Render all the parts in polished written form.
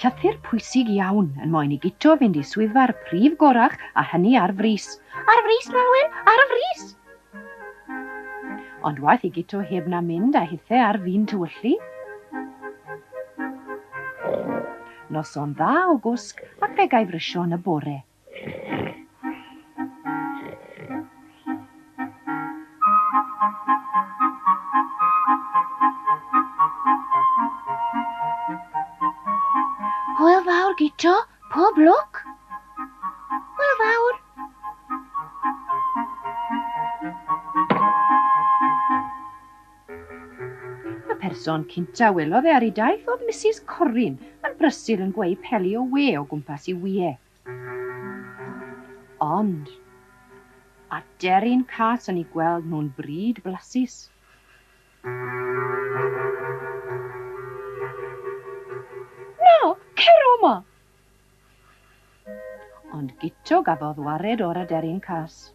Llythyr pwysig iawn yn moyn i Guto fynd i swyddfa'r prif gorach a hynny ar frys. Ar frys, Malwen, ar frys! Ond waeth i Guto heb na mynd a hithe ar fin tywyllu. Noson dda o gwsg ac fe gai frysio yn y bore. Hwyl fawr, Guto. Pob lwc. Hwyl fawr. Y person cynta welodd e ar ei daith oedd Misus Corrin yn brysur yn gweu peli o we o gwmpas i wie. Ond, aderyn cas o'n i gweld nhw'n bryd blasus. Na, cer o 'ma! Ond Guto gafodd wared o'r aderyn cas.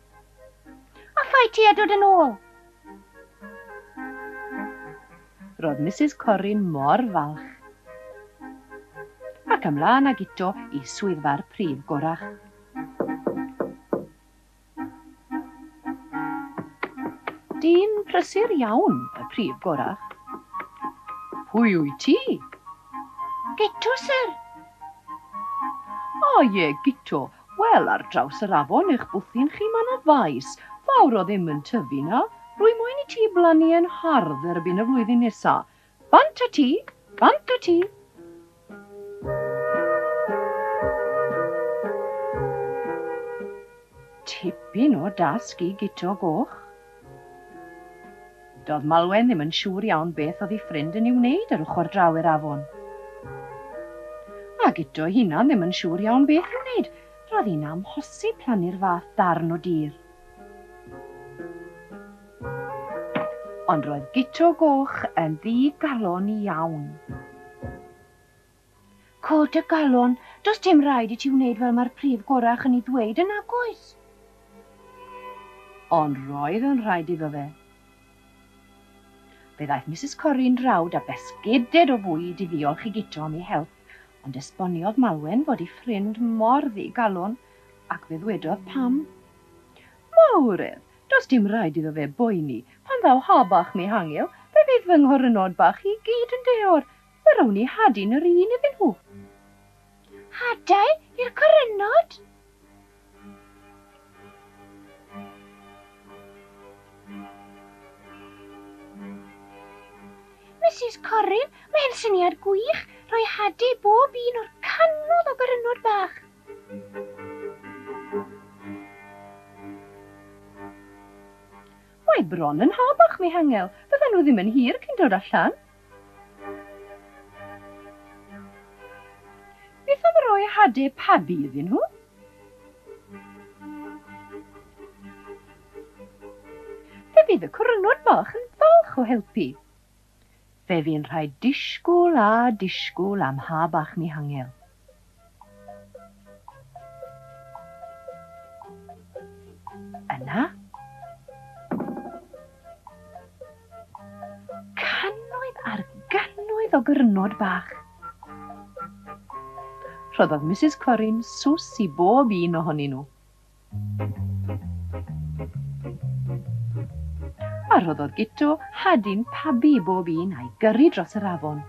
A phaid ti â dod yn ôl! Roedd Misus Corrin mor falch. Ac ymlaen ag Guto i swyddfa'r prif gorach. Dyn prysur iawn, y prif gorach. Pwy wyt ti? Guto, syr. O ie, Guto. Wel, ar draws yr afon i'ch bwthyn chi ma' 'na faes. Fawr o ddim yn tyfu 'na. Rwy moyn i ti blannu e'n hardd erbyn y flwyddyn nesa. Bant â ti! Bant â ti! Tipyn o dasg i Guto Goch. Doedd Malwen ddim yn siŵr iawn beth oedd ei ffrind yn ei wneud ar ochr draw i'r afon. A Guto ei hunan ddim yn siŵr iawn beth i'w wneud, roedd hi'n amhosib plannu'r fath ddarn o dir. Ond roedd Guto Goch yn ddi-galon iawn. Cod dy galon, does dim rhaid i ti wneud fel mae'r prif gorach yn ei ddweud, yn nagoes? Ond roedd yn rhaid iddo fe. Fe ddaeth Misus Corri'n draw 'da besgeded o fwyd i ddiolch i Guto am ei help, ond esboniodd Malwen fod ei ffrind mor ddi-galon, ac fe ddwedodd pam. Mawredd! Does dim rhaid iddo fe boeni. Pan ddaw ha bach Mihangel, fe fydd fy nghorynod bach i gyd yn deor. Fe rown ni hadyn yr un iddyn nhw. Hadau i'r corynod? Misus Corrin, mae hyn syniad gwych, rhoi hade i bob un o'r cannoedd o gorynod bach. Mae bron yn ha bach, Mihangel. Fyddan nhw ddim yn hir cyn dod allan. Beth am roi hade pabi iddyn nhw? Fe fydd y cwrynod bach yn falch o helpu. Fe fu'n rhaid disgwyl a disgwyl am ha bach Mihangel. Yna, cannoedd ar gannoedd o gyrnod bach. Rhoddodd Misus Corrin sws i bob un ohonyn nhw. A rhoddodd Guto hadyn pabi i bob un a'i gyrru dros yr afon.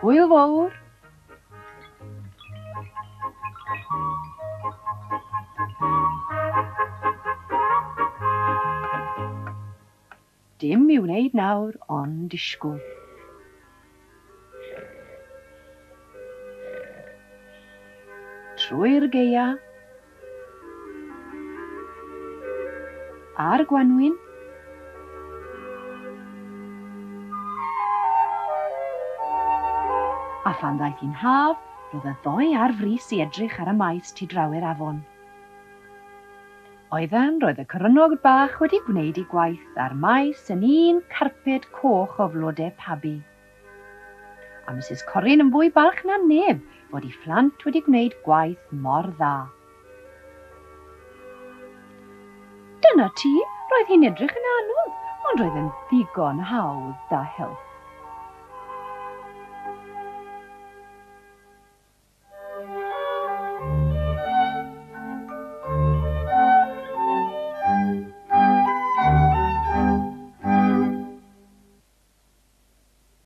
Hwyl fawr! Dim i'w wneud nawr ond disgwyl. Trwy'r gaea. A'r gwanwyn. A phan ddaeth hi'n haf, roedd y ddou ar frys i edrych ar y maes tu draw i'r afon. Oeddan, roedd y cyrynnog bach wedi gwneud ei gwaith a'r maes yn un carped coch o flodau pabi. A Misus Corryn yn fwy balch na neb fod ei phlant wedi gwneud gwaith mor dda. Dyna ti, roedd hi'n edrych yn anodd, ond roedd yn ddigon hawdd 'da help.